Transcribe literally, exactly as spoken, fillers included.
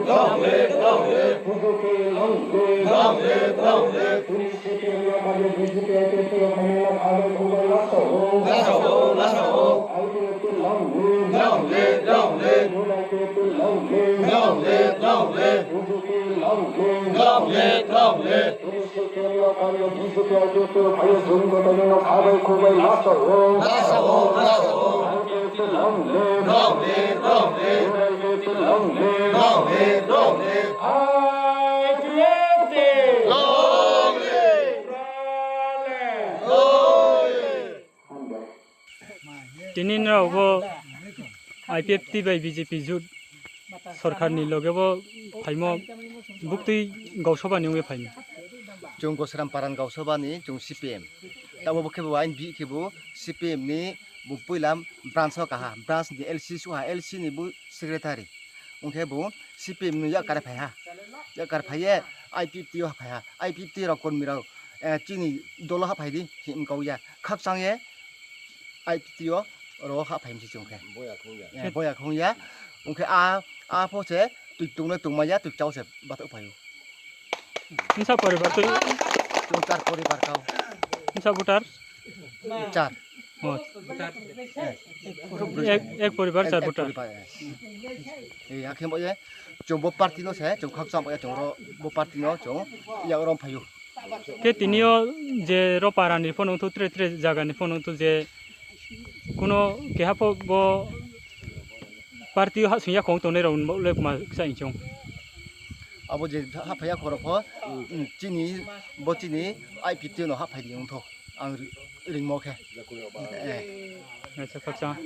Long live, long live. B J P long live. Long live, long live. Tini C P M ni yakari B J P I P F T rao phainai no khabai khubai lasao. Lasao, lasao. I P F T long live. Long live, long live. I P F T long live. Long live, long live. B J P long live. Long live, long live. Tini C P M ni yakari B J P I P F T rao phainai no khabai khubai lasao. Lasao, lasao. I P F T long live. Long live, long live. I P F T long live. Long live, long live. I P F T long live. Long live. Tini nrao bo I P F T bai B J P jut sorkar ni loge bo phaimo buktui gausoba ni ong ye phaimo. Chung Gosram Paran gausoba ni chung C P M. Tabo bo khe bo aini bihih khe bo C P M ni bo poila branch wo kaha, branch ni L C suh ha, L C ni bo secretary. Ong khe bo C P M ni yakari phai ha. Yakari phai ye I P F T yo phai ha. I P F T rao kormi rao, eh, chini dolo hahphai di hing kau ya. Khakchang ye I P F T yo ro hahphai mi se chung khe. Eh, boya khong ya. Ong khe a, a pho se tui tong le tongmai ya, tui kchao se batouh phai ou. Bsa poribar tui? Chung char poribar kau. Bsa voter? Char. O. Eh, ek, ek poribar char voter. Ek poribar, eh. Eh, akhe bo ye, chung bo party no se, chung khakchang bo ye, chung ro bo party no chung yak rom phai ou. Khe tini yo je ro para ni pho nung thu, tre tre zaga ni pho nung thu je kuno keha pho bo party yo hahsoing ya khong tongnai rao ni baoh le kma kchaih hing chung. Abo je hahphai ya khorok pho, mm, chini, bo chini I P F T no hahphai di ong thou. Ang ri-, ringmo khe. Eh. Acha, khakchang.